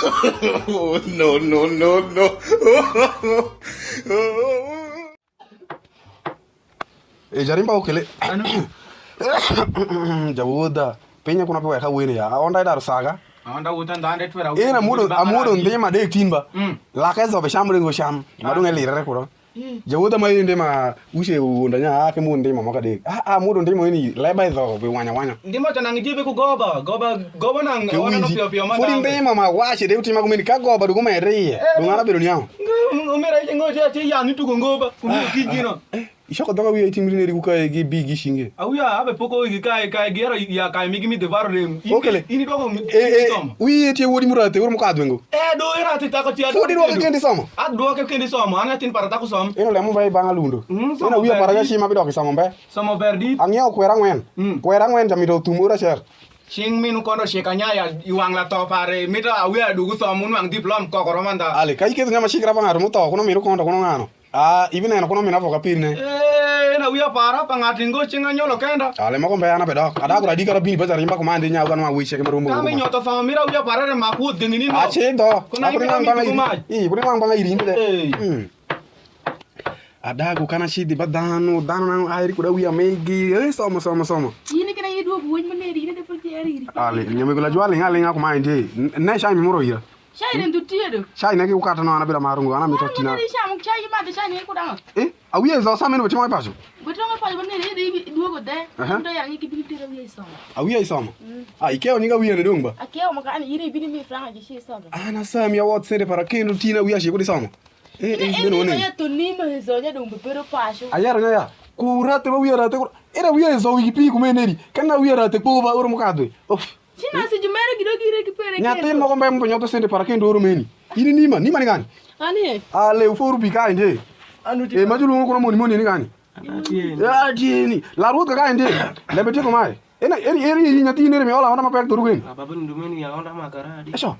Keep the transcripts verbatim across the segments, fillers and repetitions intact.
No, no, no, no. E, jarimba okele. Anu. Jawodha. Pinye kuna pe weka wene ya. Aonda idaro saga. Aonda wuta ndande twera. Ena mudo, amudo ndima de timba. Mm. Laka ezo be sham rengo sham. Madung elirere kuro. Jawodha ma inde ma uche uwunda nya, ah, ke mund ndima moko adek. Ah, ah, mund ndima ni leba idho bi wanya wanya. Ndima to nang' jibe ku goba, goba, goba nang' ke wana no winji. Pio pio ma fodi ndima ma wache de utima kumeni ka goba du kumedre iye. Eh, du ng'ana bedo niang'. Umira iye ngo je ati ya ni tugo ngoba. Kumi kijino. Eh, ishoko dhoga wiya itim rineri ku kae gi bi gi shinge. Awia abe poko igi kae, kae gi ero ya kae migi mi devaro rem. Okele. Ini doko mi. Eh, eh, somo. Wiye tie wodi murate, wodi mukadwe ngo. Eh, do era ti tako ti. Fodi dwoke kendi somo. Adwoke kendi somo, an atin para tako som. Ino lemo mbe bang' alundo. Mm, somo. Ino wiya ber para di. Jashima bidok i somo mbe. Somo ber di. Ang'iewo kwera ang'wen. Mm. Kwera ang'wen jamito thum ura cer. Cing' min kondo cika nyaya i wang' latho pare, mito awia dugu som unwang' diplom kokoro mandha. Ale, ka iketho nyama cikra pa ng'ato mutho, kuno mino kondo, kuno ng'ano. Ah, ibineno kuno min avoka pirne. Eh, na wia para pa ng'ato ngo cing' anyolo kenda. Ale moko mbe an abedok. Ada kura di kara bini baza rimba kumande nya uga nwa wiche ke marumo. Kami nyoto fa mira wia para re mak wuth gini ni. Ache do. Kuna akuri nang banga iri. Ii, kuri nang banga iri mbele. Eh. Hmm. Adagu kana shidi ba dhanu, dhanu nang airi kuda wia megi. Eh, somo, somo, somo. Yini kena yidwo buweny mane iri ne de pur jeri iri. Ale, nyamego la jwali ngale nga kumande. Ne shami muro ira. Cai ne ndhu tiedo. Cai ne ki ukata no, an abila maru ngo, an amito tina. Ni chamo chai ma de chai ne kudanga. Eh, awiye zo sa meno beti mo pacho. Beti mo pacho ne ne de duogo de. Aha. Ndo ya ngi kibini tira wiye somo. Awiye somo. Mm. Ah, ikeo nyinga wiye ne dong ba. Akeo mo kan iri bini mi franga ji shi somo. Ah, na sa mi awot sende para kendo tina wiya shi kudi somo. Eh, eh, meno ne. Ya to ni ma zo nya dong be pero pacho. Ayaro nya ya. Kurate ma wiye rate kur. Era wiye zo wi pi kumeneri. Kana wiye rate ko ba oro mo kadwe. Of. Cina si jumere gido gire ki pere. Nyathi moko mbe mbo nyoto sende para kendo oro meni. Ini nima, nima ni gani? Ani. Ale uforu bi kae nde. Anu ti. E ma julungo kuna moni moni ni gani? Atieni. E atieni. La ruoth ka kae nde. Lembe tieko mae. Ena eri eri nyathi nere mi ola honda mapek to rugen. Ah, baba ndumeni ya honda makaradi. Esho.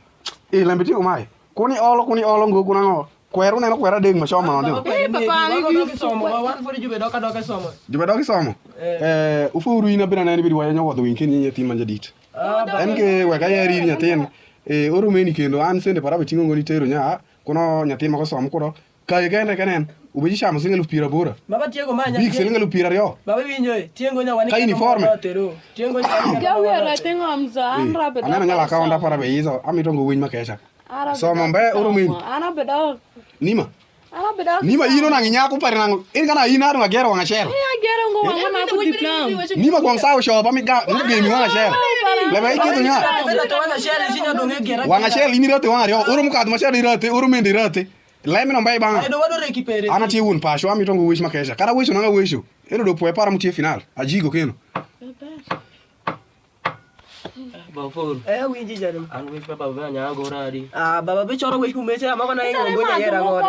E lembe tieko mae. Kuni olo, kuni olo ngo kuna ngo. Kwer uneno kwer adek ma coma no. Eh, papa, ngi gi somo, wan fodi jube doka doka somo. Jube doka somo. Eh, ufu uru ina bina nani bidi waya nyogo wing kini nyathi ma jadit. Ah, en ke weka yeri nyathi. Eh, oro meni kendo an sende para betingo ngoni tero nya kuno nyathi ma ko somo kuno. Ka kende kenen ubeji chamo siling eluf piero aboro. Baba tieko ma nya. Big siling eluf piero aryo. Baba winjo e, tiengo nya wan. Ka uniform. Tiengo nya. Gawi ara tengo amza, an rabe. Aneno nyala ka onda para be izo, amito ngo winy ma kecha. Somo mbe uru min. An abedo. Nima. An abedo. Nima ino nang inyako pare nang in kana in adu ngagero wang achiel. Eh, agero ngo wang ma ku diplom. Nima kwang sawo shoba mi ga mi be mi wang achiel. Lebe iketho nya. Wang achiel ini rate wang aryo. Uru mukadh machiel irate, uru mende irate. Leme no mbai bang. An atie wun pacho ami tongo wecho makesha. Kara wecho nanga wecho. Eno do pwe para mutie final. Ajigo keno. Bofol. Eh, winji jadong. An wech pa baba nya go radi. Ah, baba be choro wech kumeche ama kona ingo go ya yera go.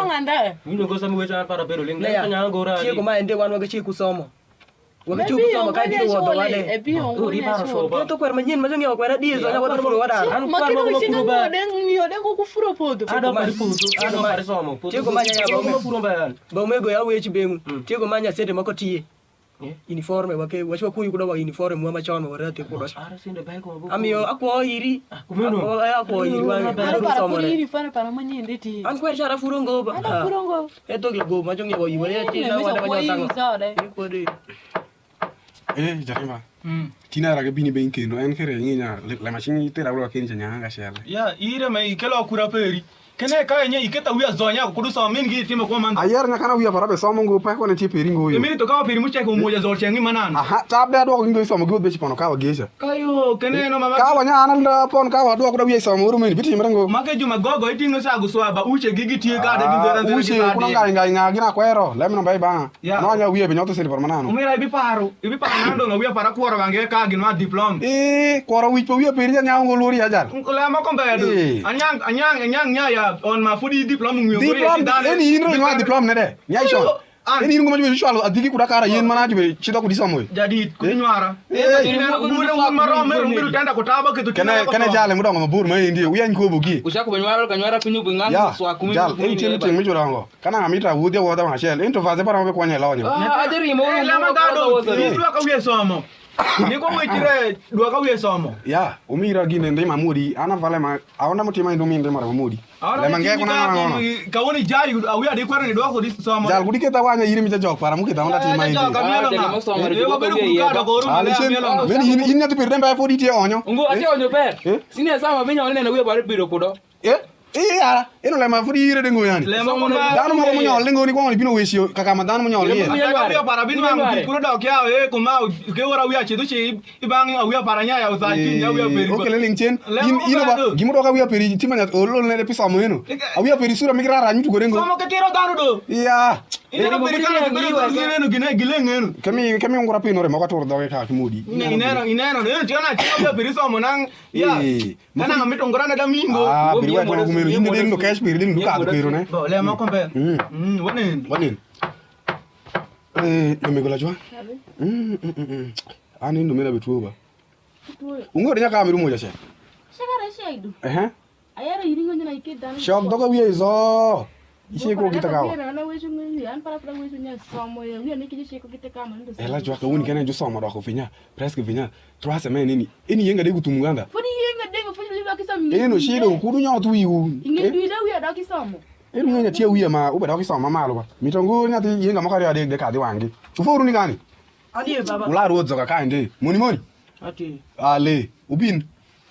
Winjo go sami wech an para bedo ling. Nya go radi. Tie kuma ende wan wage chie kusomo. Wage chie kusomo ka biro wodo wade. Oh, di paro shoba. Keto kwer manyen ma jong'iewo kwera die zo nya wodo furo wada. An kwar ma kuma furo ba. Ado pari putu. Ado pari somo. Tie kuma nya ya ba kuma furo ba yan. Ba umego ya wech bengu. Tie kuma nya sete moko tie. Eh? Uniforme wake, wacho wakuyu kuda wa uniforme wa machon wa rate kuda. Ara sinde bai ko. Amiyo akwo iri. Ah, kumeno. Akwo, eh, akwo iri wa. Ara para kuri uniforme para manyende ti. An kwer chara furo ngo ba. Ara furo ngo. E dog la go ma jong yawa iwe ti na wa da ma tango. Ni kodi. Eh, jarima. Mm. Tina ra ke bini ben kendo en kere ngi nya le ma chingi tera wala ken nya nga shele. Ya, ire ma ikelo kura peri. Kene ka nye iketa wiya zonya ko kudu somo min gi timo ko man. Ayer nya kana wiya para be somo ngo pa ko ne ti peri ngo yo. Emini to ka peri mu cheko mo ja zor chengi manan. Aha, ta be adwoko ngo somo gi be chipono ka wa gecha. Kayo kene no mama. Ka wa nya ana nda pon ka wa dwoko da wiya somo uru min bitimre ngo. Make juma gogo itingo sa guswa ba uche gi gitie ka de gi ndera ndera. Uche kuna ngai ngai nga gina kwero lem no bai ba. Ya. No nya wiye be nyoto sini par manano. Umira ibi paro, ibi paro nando nga wiya para kworo wange ka gin ma diplom. Eh, kworo wich pa wiya peri nya nyawo ngo lori ya jal. Lema ko mbedo. Eh. Anyang anyang anyang nya ya on ma fudi diplom ngiyo. Diplom eni in ro nwa diplom ne de. Nya iso. Eni in ngo ma jube chwalo adigi kuda kara yen mana jube chito kudi somo. Jadid kudi nywara. Eh. Ina ko mure wun marom mero mbiru tenda ko taba ke to. Kene kene jale mudongo mabur ma endi. Uyan ko bogi. Ucha ko nywara ka nywara kunyu bungang swa kumi. Ya. Jal en tiyo ting mi churango. Kana ngamita wudhi awodha wang' achiel, ento vaze para mabe kwanye lonyo. Ah, adhi rimo. Eh, lama gado, isi waka wiye somo. Ni ko wecire dwaka wiye somo. Ya, umira gine ndima modi. Ana vale ma aonda mutima ndo mi ndima modi. Lema nge kuna na ngono. Ka woni jai awia de kwaro ni dwako di somo. Jal kudi keta wanya yiri mi jajok para mu keta onda tima indi. Ka mielo nga. Yo bedo ku ka do ko ru. Alishin. Men yin yin nyati pir demba fodi tie onyo. Ngo ate onyo ber. Sine sama binya onene wiye bare biro kudo. Eh? Eh, ya, ino lema fodi yire de ngo yani. Lema mo ba. Dhanu moko munyol de ngo ni kwongo bino wesio kaka ma dhanu munyol ni. Lema mo yelware. Para bino wangu kuro dok ya e kuma ke wara wiya chedu chi ibang awia para nya ya usa chi nya wiya peri. Okay, leling chen. In ino ba gimu dok awia peri tima nya olo ne de pisomo ino. Awia peri sura mi rara nyu tugo de ngo. Somo ke tero dhanu do. Ya. Ineno peri kana bedo dhanu gine gile ngeno. Kemi kemi ngura pino re moko tur dhoge ka kimudi. Ineno ineno ne tiana chi awia peri somo nang. Ya. Kana ng'ama mito ngora na damingo. Ah, biri wa kwa kumero yinde ding no cash biri ding duka biri ne. Bo le mo kombe. Mm. Mm, wanen. Wanen. Eh, na me gola jwa. Mm, mm, mm, mm. Ani ndo mera betuo ba. Ungo de nyaka miru moja che. Shakara shaidu. Eh. Ayaro yiri ngonyo na ikedana. Shok doga wiye izo. Isiko kita kawa. Ela jwa ka wun kene ju somo doko finya. Press ke finya. Trust me nini. Ini yenga de kutum Uganda. Funi yenga de funi de kisomo. Eno shido kudu nyo tu wiu. Inge dwi de wiya dok isomo. Eno nyo nyatia wiya ma ube dok isomo ma malo ba. Mitongo nyathi yenga moko ariyo adek de kadhi wangi. Chufuru ni gani? Adier baba. Ular ruoth zoka kae ndi. Moni moni. Ati. Ale, ubin.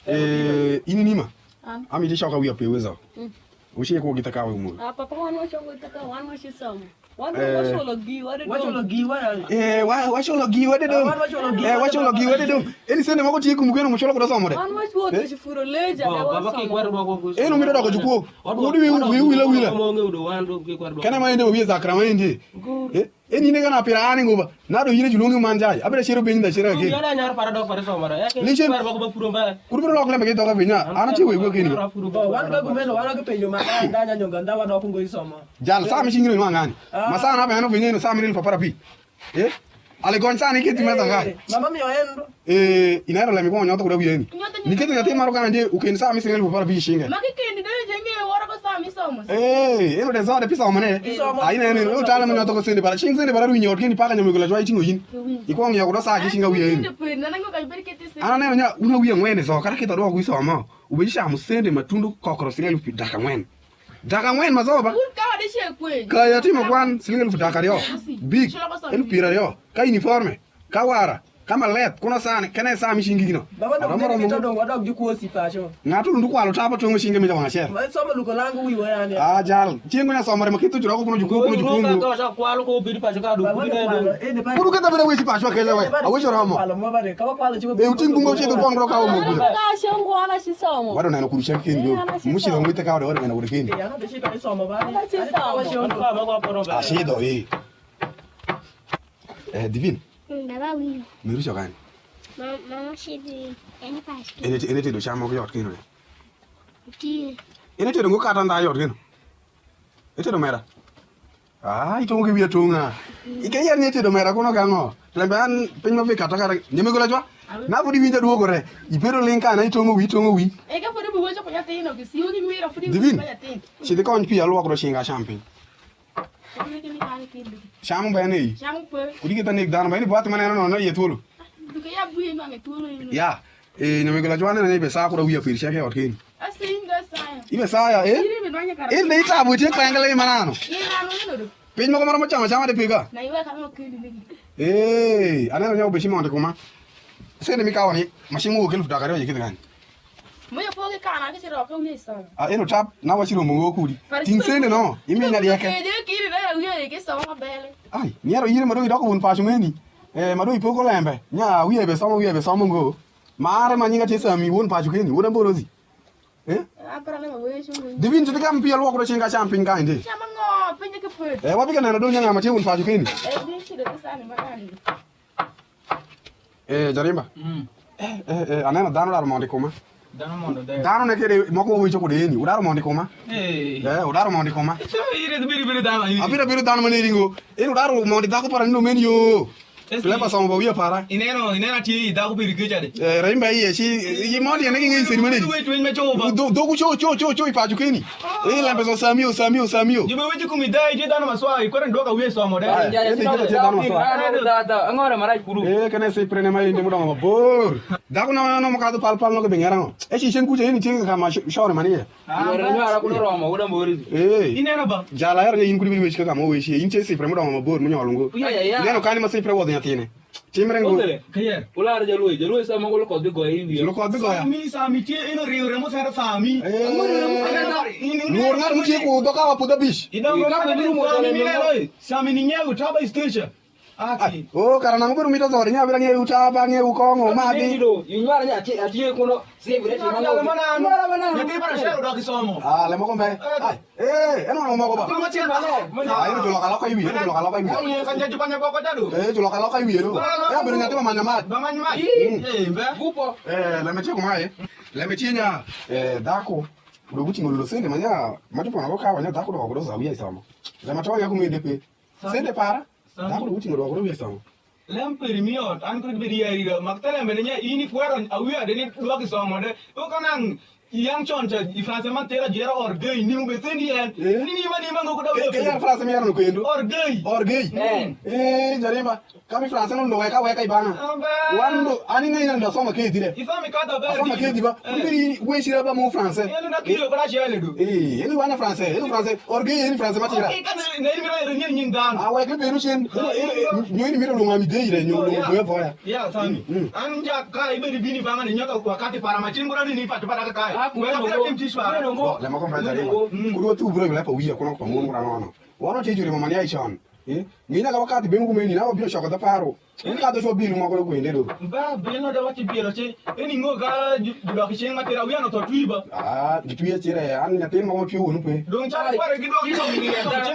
Eh, ini nima. An. Ami ti shoka wiya pe weza. Mm. Ushi ko gita kawe mo. Ah, papa wan wacho go taka wan wacho somo. Wan wacho lo gi wade dong. Wacho lo gi wade. Eh, wa wacho lo gi wade dong. Wan wacho lo gi. Eh, wacho lo gi wade dong. Eni sende moko ti kumukeno mucholo kuda somo de. Wan wacho to shifuro leja de wa. Baba ki kwar ba ko. Eno mi doko jukuo. Udi wi wi wila wila. Kana ma ende wiye zakra ma ende. Eh? En ine kana pira ani nguba. Na do yine julungi man jai. Abira shiro benyi da shira ke. Yana nyar para dok para somo ra. Yake. Lichin. Para bako ba furo mba. Kuru biro lok lembe ke doka vinya. Ana ti we we kini. Wan ga gumeno wan ga penyo ma da nya nyonga nda wa dok ngo isomo. Jal sa mi shingiro ni wangani. Ma sa na beno vinya ino sa mi ni papara pi. Eh? Ale gon sa ni kiti meza ngai. Mama mi oendo. Eh, inero lemi kwa nyoto kuda wieni. Niketi nyathi maro kana je uken sa mi singa elfu apar abich shinge. Ma kikendi de jenge woro ko sa mi somo. Eh, eno de zode pisa omane. Ai ne ne utale mo nyoto ko sende bara. Shing sende bara ru nyot keni paka nyamegula jwa itingo yin. Ikwong ya kuda sa ki shinga wieni. Ana neno nya una wiya ngwene so kara kita dwa kuisomo. Ubeji shamu sende matundu kokro singa elfu daka ngwen. Daka ngwen mazoba. Kaya timo kwan singa elfu daka ryo. Big elfu pira ryo. Ka uniforme. Ka wara, ka maleth, kuno sani, kene sa mi cingi gino. Baba dong romo romo. Dong wadok ju kuosi pacho. Ng'atu ndu kwalo tapa tongo cinge mi jawang' achiel. Ma somo luko langu wi wa yani. Ah, jal. Chieng' nya somo remo kitu juroko kuno jukuo kuno jukuo. Ka sa kwalo ko bidi pacho ka du. Kudu kenda bere wesi pacho kele we. Awecho romo. Kwalo mo bare, ka kwalo chiwo. E uting bungo chidu pong ro ka omo. Ka shongo ana shisomo. Wado neno kudu chek kendo. Mushi ro ngite ka wado neno kudu kendo. Ya na bishi pa somo ba. Ashido eh. Eh, Divine. Mm, baba winyo. Miru cho gani? Ma- mama shidi eni pash. Ene te- ene tedo cham moko yot kino ne. Tie. Ene tedo ngo kata nda yot kino. Etedo mera. Ah, itongo ki wiya tonga. Ike yer ni etedo mera kono gango. Lembe an piny ma fika takare. Nyeme gola jwa. Na fudi winja duogo re. Ibedo ling kana itongo wi itongo wi. Eke fudi buwecho ko nyathino kisiwo gi mira fudi. Divine. Shidi kony pi alwok ro shinga champing. Cham bene i. Cham kwe. Kudi kita nek dhano bene bwat maneno nono iye thuolo. Duke ya buye ma nge thuolo yini. Ya. Eh, nyamigo la jwane ne be sa kura wiya pir cheke ot keni. Asinga saya. Ibe saya eh. Iri be nwanya kara. Iri ne itabu tie kwengele manano. Iri nanu yino do. Piny moko moro mochamo chama de piga. Na iwe kama okindi nigi. Eh, aneno nyawo be shimo ande kuma. Sende mikawo ni mashimu wuok elfu dakika ariyo jikidhi kany. Moyo pogi kana ke chiro ke wiye somo. Ah, eno tap na wachiro mongo kudi. Ting sende no, imi na dieke. Ke je kiri na ya wiye ke somo bele. Ai, niero yire mado idoko won pacho ngeni. Eh, mado ipoko lembe. Nya wiye be somo wiye be somo ngo. Mare ma nyinga che sami won pacho keni, won amborozi. Eh? Apara na wewe shungu. Divin tu kam pia lwok ro chinga champing ka inde. Chama ngo, penye ke fwe. Eh, wapi kana do nyanga ma che won pacho keni. Eh, di chiro sani marani. Eh, Jarimba. Mm. Eh, eh, eh, aneno dhano daro mondo i kuma. Dhano mondo de. Dhano ne kede moko wicho kode eni, udaro mondo i kuma. Eh. Eh, udaro mondo i kuma. Ire biri biri dhano ini. Abiro biro dhano mane ringo. Eni udaro mondo i dhako para nino meni yo. Pilemba somo ba wiya para. Ineno, ineno atye i dhako peri keca de. Eh, raimba iye, ci, i mon yene ki ng'ei seri maneni. Wech, wech me coba. Dho-, dhogu co, co, co, co i paco keni. Eh, lembe so samio, samio, samio. Jube weche kumi dai, je dhano maswa, ikwere ndwaka wiye somo de. Aya, ende kete ce dhano maswa. Ang'ora marac kuru. Eh, kene se prene ma inde mudongo mabor. Dhako na, na, na mukadho pal, pal, no ke beng'era ngo. E ci cen kuca yeni cen ka ma sh-, shore manie. Ah, nywara kuno romo, wuda mori. Eh. Ineno ba? Jala yaro in kudi wich kaka mo wechi. In ce sipre mudongo mabor munyolo ngo. Ya, ya, ya. Ineno kani ma sipre wodho nyathine. Timre ngo. Kaya. Ular jaluo, jaluo sama ngolo kodhi goya in wiye. Lo kodhi goya. Sami, sami tie ino riwre mo sero sami. Eh. Luor ng'at mutye ku dho ka wa pudho bish. Idongo ka be biro mo sami milelo. Sami ni nyewu taba station. Aki. Oh, kara nang'o biro mito zori nya bira ng'ewu taba, ng'ewu kong'o madhi. Atiye do, inywara nya atiye, atiye kuno. Sivre ti manano. Nyathi para shero dok isomo. Ah, le moko mbe. Ai, eh, eno mo moko ba. Kuma tiyo malo. Ah, eno jolo kalo kai wi, eno jolo kalo kai wi. Kanya jupanya boko tadu. Eh, jolo kalo kai wi eno. Eh, biro nyathi ma manya mat. Ba manya mat. Eh, mbe. Gupo. Eh, le meche kuma eh. Le meche nya, eh, dhako. Udo guti ngolo sende manya, matu pona ko kawa nya dhako do ko do zawi ai somo. Le matonya kumende pe. Sende para. Dhako do guti ngolo ko do somo. Lem peri mi ot, an kod bedi yari da. Mak telembe ne nya ini kwero awiya de ni dwaki somo de. Ko kanang yang chon cha i France man tera jera orgei ni ube sendi en. Eh? Ni ni mani mango ko da. Ke, ke yar France mi yar no kendo. Orgei. Orgei. Eh. Eh, jarimba. Kami France no ndo weka weka ibana. Amba. Wan ndo ani ngai na ndo soma ke dire. Isomo ka do ber. Soma ke diba. Eh. Biri we sira ba mo France. Elu na kilo bara shele do. Eh, elu wana France, elu France. Orgei elu France matira. Okay, kan na ni mira ero nyen nyen dan. Ah, wek le beru chen. Nyo ni mira lunga mi dei re nyo lunga boya boya. Ya, sami. Mm. An ja ka ibe di bini banga ni nyoka wakati para machin gura ni ni pat para ka kai. Ah, wek abira tim tish para. Le moko mbe jariba. Kudu tu bro le pa wiya kuno kwa mo mura nono. Wano ti juri mo mani ai chon. Eh, ng'ina ka wakati bimo kumeni, na wabino coko dha paro. Wun kadho co bino moko yo kwende do. Ba bino da wati bino ce. Eni ngo ka ju-, judok cing ma tira wiya no to twi ba. Ah, gitwi acira ya, an nyatin moko twi wonu pe. Dong chal kware gidok cing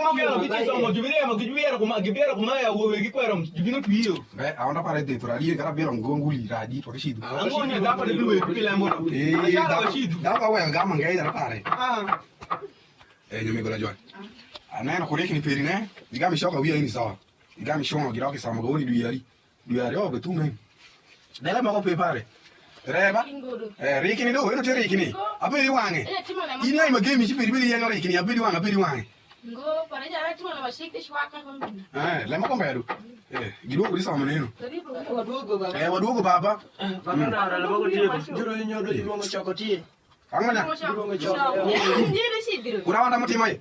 ma wiya no giti somo, jubiriemo, gibiero kuma, gibiero kuma ya wowe gi kwero, jubino twi yo. Be, aonda pare de to radi, kara biro ngo nguli radi, to rishid. Ango ne dako de duwe, pilembo. Eh, dako, dako awe gama ngai da pare. Ah. Eh, nyomi gola jwan. Aneno kurikni peri ne, digami shoka wiya ini sawa. Igami cwongo gidok i somo kawono i dwi yari. Dwi yari, oh, bethu meni. Dele moko pe pare. Reba. Eh, rikini do, eno te rikini. Abedi wang'e. In ai magemi ci peri bedi yenyo rikini, abedi wang'e, abedi wang'e. Ngo, para jara timo na mashik ish waka ko. Eh, le moko mbedo. Eh, giduogo di somo neno. Eh, waduogo baba. Jiro inyodo iluongo choko tie. Ang'o nya? Kura wanda mutimo ye?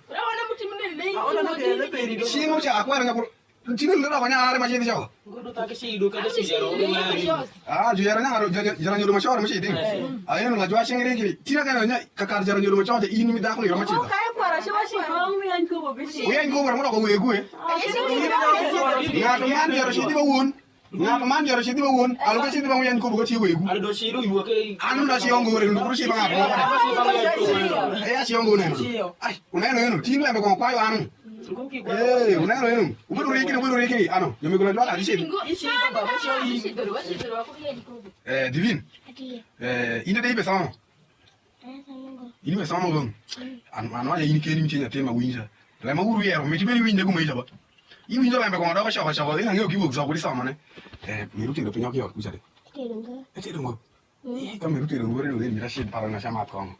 Cing'o ca akwero nya kuro. Tino lero ko nya are ma cindi coko. Ah, juyero nya aro jara nyodo ma coro ma cindi. Ayeno la jwa cingri kiri. Tino ka nya kakar jara nyodo ma coro in mi dako yero ma cindi. Uyen ko bora mo ko wegu e. Ng'ato man jero cindi ba wun. Ng'atu man jero cidhi ba won, alo ka cidhi ba won yan kobo ka tiyo wegu. Alo do cido yuwa ke. Anu da ci ongo re, ndu kuru ci ba ng'atu. E ya ci ongo neno. Ai, uneno eno, tin lembe ko kwayo anu. Eh, uneno eno. Ubedo riki, ubedo riki. Ano, yo mi gula dwaka di cidi. Eh, Divine. Eh, inde de ibe somo. In imesomo go? An, an waja in keni miche nyathi ma winja. Lema uru yero, miti beni winje kuma ija ba. Iwinjo lembe ko doko choko choko, ina ng'eyo giwok zoko di somone. Eh, miru tedo piny ok yot kucha de. Tedo ngo. E tedo ngo. Eh, ka miru tedo ngo redo ni mira shit paro na chama kongo.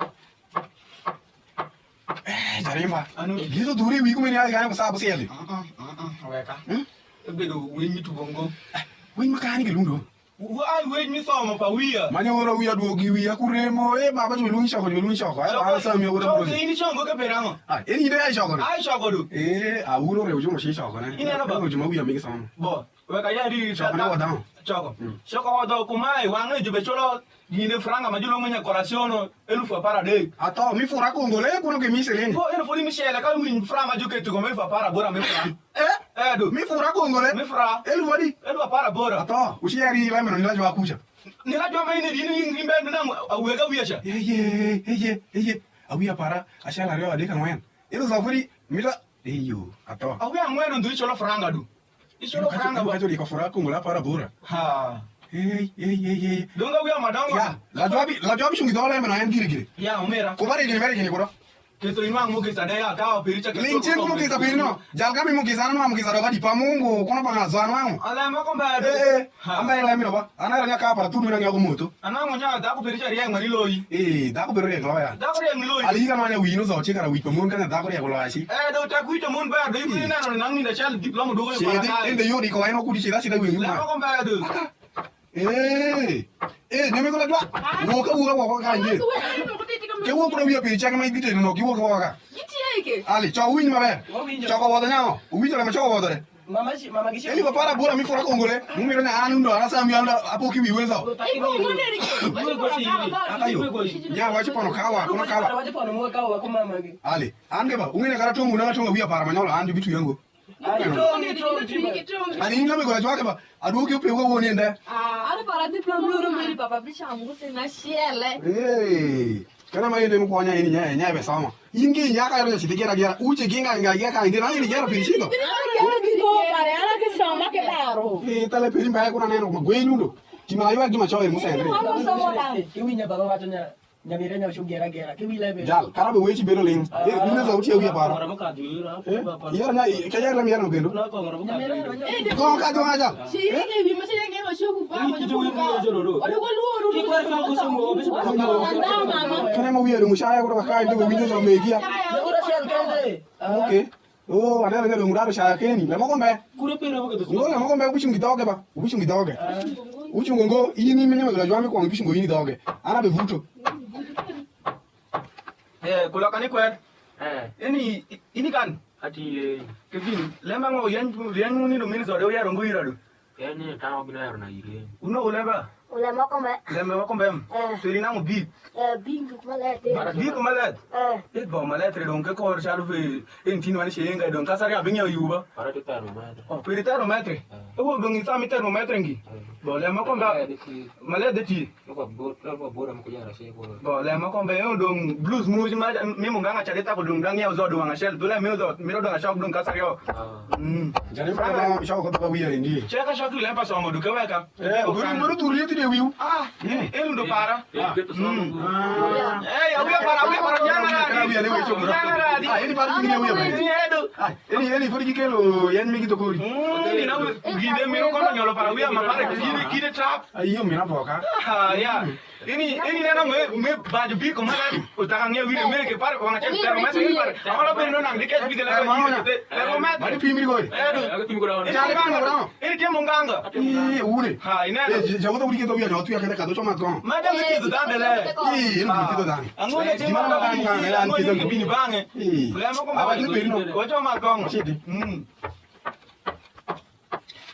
Eh, jarimba. Anu. Gizo duri wi kuma ni ai gane ko sabu sieli. Ah, ah, ah, ah, weka. Hmm? Ebedo winy mitugo ngo. Eh, winy makani ke lundo. Wa ai wej mi somo pa wiya. Mane woro wiya duogi wiya kuremo. Eh, baba, jolweny choko, jolweny choko. Eh, baba, Sam, yo woro. Choko, in ichoko ke pera ngo? Ah, en ide ai choko. Ai choko du. Eh, a wuro re ujumo shi choko ne. Ineno ba? Ujumo wiya mi somo. Bo, weka ya di choko na wadao. Choko. Mm. Choko wadao kumai, wang'e jube cholo gine franga ma julongo nya korasiono. Elufu apar adek. Ato, mi fura kongole, kuno ke mi siling. Ko elufu ni mi shele, ka mi fura ma juketo ko mi fura apar aboro mi fura. Eh? Eh, du. Mi fura kongole? Mi fura. Elufu adi? Elufu apar aboro. Ato, ushi yari lembe no nila jwa kucha. Nila jwa ma ini dini in, in bende na awega wiya cha. Ye, ye, ye, ye, ye. Awiya para, ashela ryo adek ang'wen. Elufu afuri, mila, eyo, ato. Awiya ang'wen ndu icholo franga du. Ichulo franga ba. Kacho diko fura kongole apar aboro. Ha. Hey, hey, hey, hey. Donga wiya madongo. Ya, la jwabi, la jwabi shungi dola mena en gire gire. Ya, omera. Ko bare gire mere gire ko. Ito inwang' mugisa de ya, ka opiri ca. Ling' cen ku mugisa piri no. Jal ka mi mugisa, an anwang'o mugisa dok adi pa Mungu, kono pa ng'ato anwang'o. Ala moko mbe adu. Eh, eh. Ha. Amba ele mino ba. An aero nya ka para thum mina ng'ego moto. Anwang'o nya dhako piri ca riek ma ni loyi. Eh, dhako piri riek loya. Dhako riek ni loyi. Ali ka nwanya wino zo che kara wich pa mon kanya dhako riek loya chi. Eh, do tak wich pa mon ber, do ibu ineno ni nang' nindo acel diploma dugo yo. Chedi, ende yodi ko en okudi cheda cheda wino. Ala moko mbe adu. Eh, eh, nyamigo la dwa. Wuok awuok woko kanye. Ke wuok kuda wiya piny cake ma giteno no, giwuok woko ka. Gitye ke. Ali, cok uwinj maber. Wawinjo. Cok owodho nyawo. Uwinjo lama cok owodho de. Mama shi, mama gishi. Eli ko para bura mi fora kongole. Mumiro na anu ndo, ana sa mi ando, apo ki wiwe so. Ibo ngone ri. Ibo ngone ri. Aka yo. Nya wachi pono kawa, kono kawa. Wachi pono mo kawa ku mama gi. Ali, an ke ba, ung'e kara tongu na tonga wiya para manyolo, an bitu yango. Ani in ka mi gola cwake ba, adwoki ope wuka woni ende. Ano para diplom loro meri papa bicham gusi na shiele. Hey, kana ma yende mukonya ini nya nya be sama. In ki nya ka ro chiti gera gera, uche ginga nga gera ka inde na ini gera pinchino. Ni tale peri mbaye kuna neno ma gwe nundo. Ti ma ywa gi ma choir musendre. Iwinja baba wacho nya. Nyamire nya ucu gera gera, ki wi lebe. Jal, kara be wechi bedo ling. Eh, mine za uchi ya wiya paro. Eh, yara nya, ke yara mi yara no kendo. Ko ka jo aja. Kene ma wiya dong shaya ko ka ndo winyo za megia. Okay. Oh, aneno ni dong daro shaya keni. Lemo kombe. Kure pere mo keto. Ngo lemo kombe, ubichungi dhoge ba. Ubichungi dhoge. Uchungo ngo, ini menye magala jwami kwong bichungo ini dhoge. Ana be vuto. Eh, kulaka ni kwer. Eh. Ini, ini kan. Ati, eh. Kevin, lema ngo yen, yen ni no mini zode uyaro ngo irado. En ni tang' obino yaro na ire. Uno ulemba? Ulema kombe. Lembe moko mbem. Eh. Peri nang'o bik? Eh, bik malet. Bik malet. Eh. Eh, bo malet re dong ke kor chalo fe en tin wan shenga dong kasari abinyo yuba. Para ti tero metre. Oh, peri tero metre. Eh. E wo dong isami tero metre ngi. Eh. Bo lembe moko mba. Malet de ti. Malet de ti. Loko bor, loko bor am kujara se ko. Bo lembe moko mbe yo dong blues muji ma mi munganga chade ta ko dong dang ya zo dong ang'achiel. Dole mi zo, mi dong achok dong kasari yo. Ah. Mm. Jare pa ma chok ko ba wiya ndi. Cheka chok lembe pa somo duke weka. Eh, buru, buru turi ti de wiu. Ah, eh, eh, ndo para. Eh, ah. Eh, ya wiya para, wiya para, nyanga na. Kana wiya ne wiya chok. Nyanga na. Ah, ini para ni wiya. Ni edo. Ah, ini, ini fodi kikelo, yen mi kitokori. Mm, ni na wiya, ginde mi ko nyolo para wiya ma para gide, gide trap. Ayo, mina boka. Ah, ya. Ini, ini neno me, me baju biko mara. Utaka nge wire me ke pare kwa ngache pero mese ni pare. Amala be no nang dikes bigala. Pero mese. Mari pimri koi. Eh, du. Chale bana bro. Ini tie munganga. Ii, ure. Ha, ina. Eh, jago to wuri ke to wiya no, tu ya kende ka do choma ko. Madam ke to dande le. Ii, ini ke to dande. Ango ne chima na bani. Ango ne chima bini bange. Ii. Lemo ko. Aba ni bini no. Wacho ma kongo. Chidi. Mm.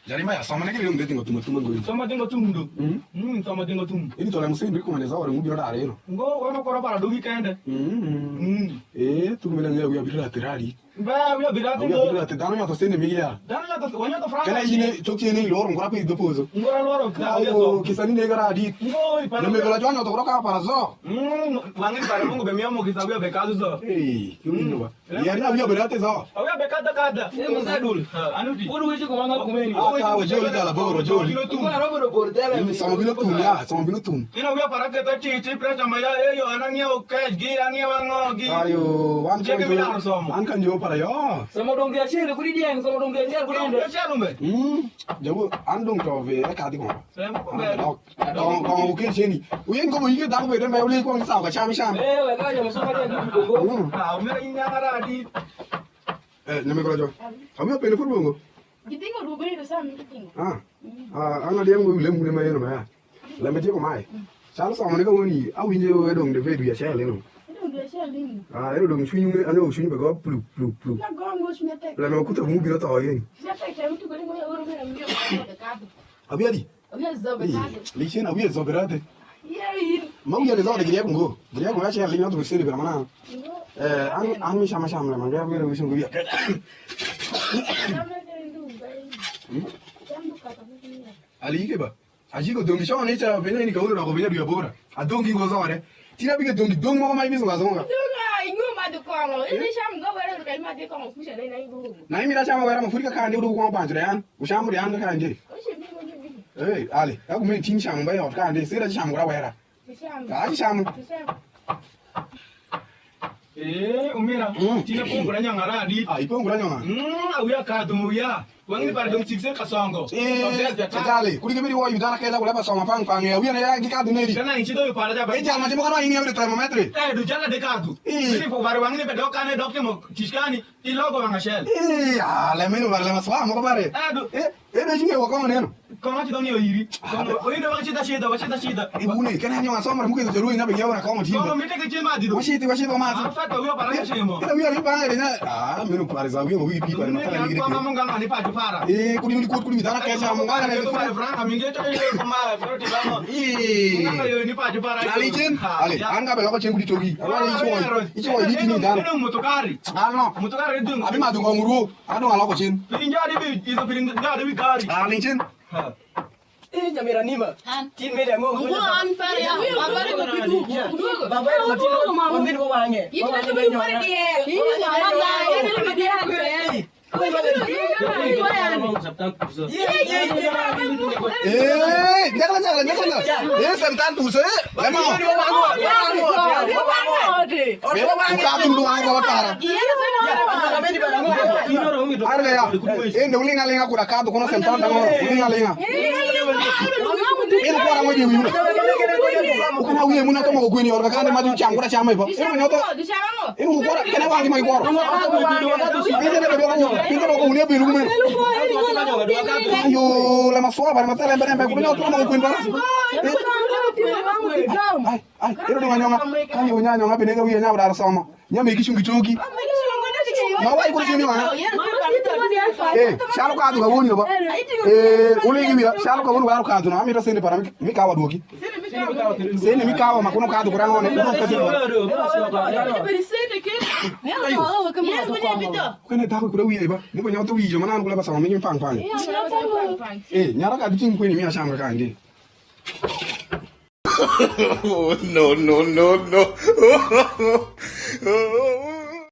Jari ma ya somo ne ke yung de tingo tumo tumo ngoi. Somo tingo tum do. Mm. Mm, somo tingo tum. Ini tole musin bi kuma ne zawore mu biro dare no. Ngo wano koro para dogi kende. Mm. Mm. Eh, tu mena nge wiya bira tirari. Ba wiya bira tingo. Wiya bira te dano nyato sene mi ya. Dano nyato, wanyato franga. Kana ine chokye ne loro ngora pe do pozo. Ngora loro ka wiya so. Ayo, kisani ne gara di. Ngo i para. Ne me gola jwanyo to koro ka para zo. Mm, wangi para Mungu be miyo mo kisa wiya be kazu zo. Eh, kiuno ba. Yari na wiya berate zo. Awiya be kada kada. Eh, musadul. Anuti. Ulu wichi kumanga kumeni. Aka wajoli dala boro wajoli. Bino tum. Ngwa robo do portela. Mm, sama bino tum ya, sama bino tum. Ina wiya para ke ta ti ti pressure ma ya, eh, yo, an ang'iewo cash gi, ang'iewo ang'o gi. Ayo, wan kan jo. An kan jo para yo. Sama dong dia chele kuri dieng, sama dong dia chele kuri dieng. Dia chele umbe. Mm. Jabu an dong to ve ka di ko. Sama ko be. Kong, kong ukel ceni. Uyen ko bo yike dhako bede mbe ule kwong sawa ka cham cham. Eh, we ka jam so ka jam ko. Mm. Ah, umira inya mara di. Eh, nyame ko jo. Ami apele fur bongo. Gitingo rubo ni sa mi gitingo. Ah. Ah, ana diam go ule mune ma yeno ma ya. La me tieko mai. Chalo somo ne ka woni awinjo e dong de vedu ya chele no. Dong de chele ni. Ah, ero dong chunyu me ano chunyu be go plu plu plu. Na go ngo chunyu tek. La me kuta mu biro to yeni. Chunyu tek chunyu tu ko ni mo oro me mi ko de ka. Abiadi. Licen awie zoberate. Ma wiye ni zode girieko ngo. Girieko nga cel linyo to sini bira mana. Eh, an an mi chama chama le mangere wiye wiye ngo wiye. Ali ke ba. Aji ko dongi chon ni cha vene ni ka uno ko vene du ya bora. A dongi ngo zore. Tina bige dongi dong mo ma ibizo zonga. Donga ingo ma du kongo. Ini cham go wera ka ima de kongo kusha na ina ingo. Na imi na chama wera mafurika kandi udu kongo banjo de an. Ushamu de an ka nje. Hey, ale, aku me tin shamu ba yot ka nde, sira shamu ra wera. Shamu. Ah, shamu. Shamu. Eh, umira, mm, tine pongora nyonga radi. Ah, ipongora nyonga? Mm, awia kadhu muya. Wang'ni pare dong' sikse kasongo. Eh, ajali, kudi kibidi wo yudana kenda kuleba soma pang pang ya, wia na ya gi kadhu neri. Kana inchi do para jaba. Eh, jal ma timo kana ini ya thermometer. Eh, du jala de kadhu. Eh. Bidi po bare wang'ni be dok kane dok timo tich kani, ilogo wang' acel. Eh, ah, le meno bare le maswa moko bare. Eh, du. Eh, eh, be chinge wa kama neno. Kong'o acidho ng'eyo iri. Kong'o, oyudo wacidho acidha, wacidho acidha. Ibune, kena nyo asomra muketho joluo ina be ng'eyo na kong'o tinde. Kong'o mite ke cien madhi do. Waciti, waciti wamathi. Afata wiyo para kachimo. Ina wiyo ni bang'e ina. Ah, meno pare za wiyo wi pi pare matara ni gidi. Kong'o munga ngani pa jupara. Eh, kudi mudi kut kudi midana kesa munga ngani. Kudi mudi franga mingi to ile kuma pero ti bang'o. Eh. Munga yo ni pa jupara. Ali cien. Ali, anga be loko cien kudi togi. Awali ichwo. Ichwo ni tini dano. Ina motokari. Ano. Motokari dung. Abi madhu kong'o ruo. Adong' aloko cen. Piny jade wi, idho piny jade wi gari. Ah, ling cen. Ha. Eh, nyamera nima. An. Tin mede ang'o? Ngura an pare ya. Pare ko kidu. Baba ya ko tin. Wamin ko wang'e. Yini ko mi pare di. Yini ko mi pare di. Eh, nyakla, nyakla, nyakla. Eh, sem tan tu se. Lema. Be, ukadhu ndu wangu kwa watara. Arga ya. Ende ulinga linga kuda kadhu kono sem tan tango. Ulinga linga. Ende kwa rango je wiu. Ukana wiye muna tomo ko kwini orga kane ma ju cham kuda chama ibo. Ende nyoto. Ende ukora kene wangi ma ikora. Ende ne bebe ko. Ende ko unia bilu men. Ayo, la maswa bare matele mbere mbe kuda nyoto tomo ko kwini bara. Ai. Ai, ero dong' anyong'a. Ka yo nya anyong'a bende ka wiye nya udar somo. Nya megi cungi toki. Ma wai kulo cungi wang'a. Eh, calo kadhu ka woni ba. Eh, ulegi wira, calo ka woni waro kadhu na, amito sende para mi, mi kawa duoki. Sende mi kawa ma kuno kadhu kurang one. Kene dhako kura wiye ba. Muko nyoto wiye ma nan kula ba sama mi pang pang. Eh, nyara kadhu cing kweni mi acham ka kange. Oh, no, no, no, no.